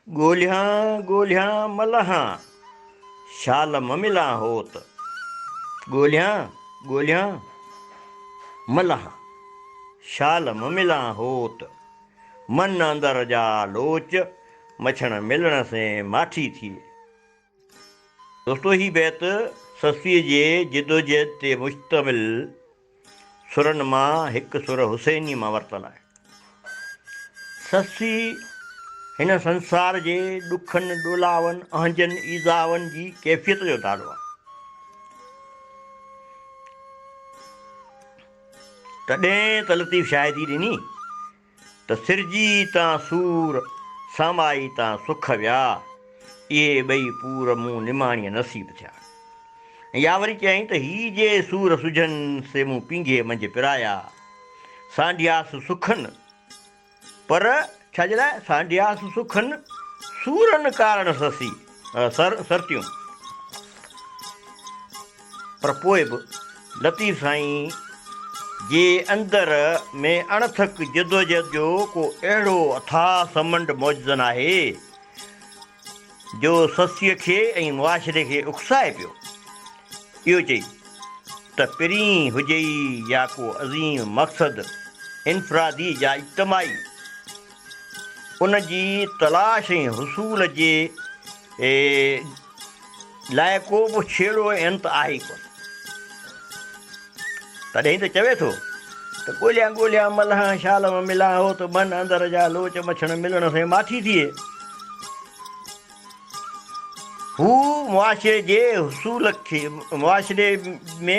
ڳولهيان ڳولهيان م لهان، شال م ملان هوت. ڳولهيان ڳولهيان م لهان، شال م ملان هوت. من اندر جا لوچ، مڇڻ ملڻ سين ماٺي ٿئي. دوستو هي بيت سسئي جي جدوجهد تي مشتمل سرن مان هڪ سر حسيني مان ورتل آهي. سسئي هن سنسار جي ڏکن، ڏولاون، اهنجن، ايذاون جي ڪيفيت جو نالو آهي. تڏهن ته لطيف شاهدي ڏني ته سرجي تان سور، سامائي تان سک ويا، اهي ٻئي پور مون نماڻيء نصيب ٿيا. ۽ يا وري چيائين ته هي جي سور سجهن، سي مون پينگهي منجهه پرايا، سانڍياس سکن، پر ڇا جي لاء سانڍياس سکن، سورن ڪارڻ سسي، سرتيون. پر پوء به لطيف سائين جي اندر ۾ اڻٿڪ جدوجهد جو ڪو اهڙو اٿاهه سمنڊ موجزن آهي، جو سسيء کي ۽ معاشري کي اڪسائي پيو. اهو چئي ته پرين هجئي يا ڪو عظيم مقصد انفرادي يا اجتماعي، ان جي تلاش ۽ حصول جي لاء ڪو به ڇيڙو ۽ انت آهي ئي ڪونه. تڏهن ته چوي ٿو ته ڳوليان ڳوليان ملهان شال م ملان هو ته من اندر جا لوچ مڇڻ ملڻ سين ماٺي ٿئي. هو معاشري جي حصول کي معاشري ۾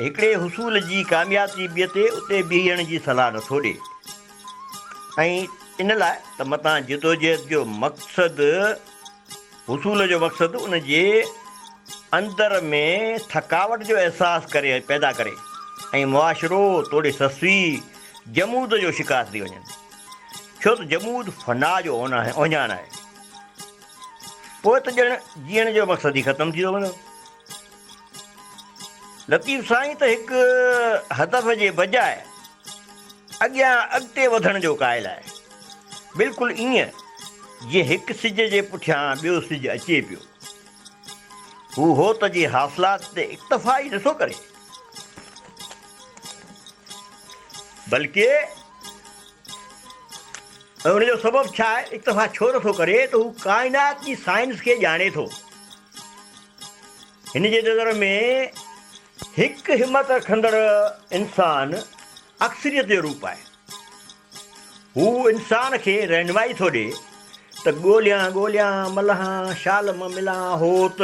هڪڙي حصول جي ڪاميابيء تي اتي بيهڻ جي صلاح نٿو ڏئي ۽ ان لاء ته متان جدوجهد جو مقصد حصول جو مقصد ان جي اندر ۾ ٿڪاوٽ جو احساس ڪري پيدا ڪري ۽ معاشرو توڙي سسئي جمود جو شڪار ٿي وڃن. ڇو ته جمود فنا جو اهڃاڻ آهي. پوء ته ڄڻ جيئڻ جو مقصد ئي ختم ٿي ٿو وڃي. لطيف سائين ته هڪ هدف جي بجاء اڳيان اڳتي وڌڻ جو قائل آهي. بلڪل ائين جيئن هڪ سج جي پٺيان ٻيو سج اچي پيو. هو هوت جي حاصلات تي اڪتفا ئي نٿو ڪري. بلڪه ۽ ان جو سبب ڇا آهي؟ اڪتفا ڇو نٿو ڪري ته هو ڪائنات جي سائنس کي ڄاڻي ٿو. هن جي نظر ۾ هڪ همت رکندڙ انسان اڪثريت جو روپ آهي. هو انسان کي رهنمائي ٿو ڏئي ته ڳوليان ڳوليان ملهان شال م ملان هوت،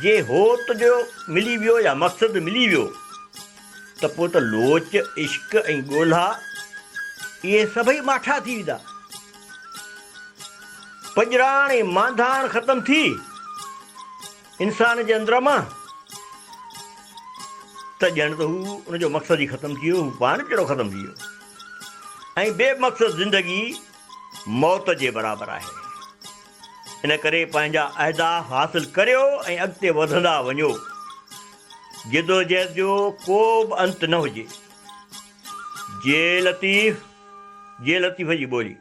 جي هوت جو ملي ويو يا مقصد ملي ويو ته پوء ته لوچ، عشق ۽ ڳولها اهي سڀئي ماٺا ٿي ويندا. پڄراڻ ۽ مانڌاڻ ختم ٿي انسان جي اندر مان ته ڄڻ ته هو ان جو مقصد ئي ختم ٿي ويو، هو پاڻ به جهڙو ختم ٿي ويو ۽ بي مقصد زندگي موت جي برابر آهي. ان ڪري پنهنجا اهداف حاصل ڪريو ۽ اڳتي وڌندا وڃو. جدوجهد جو ڪو به انت نه هجي. جي لطيف، جي لطيف جي ٻولي.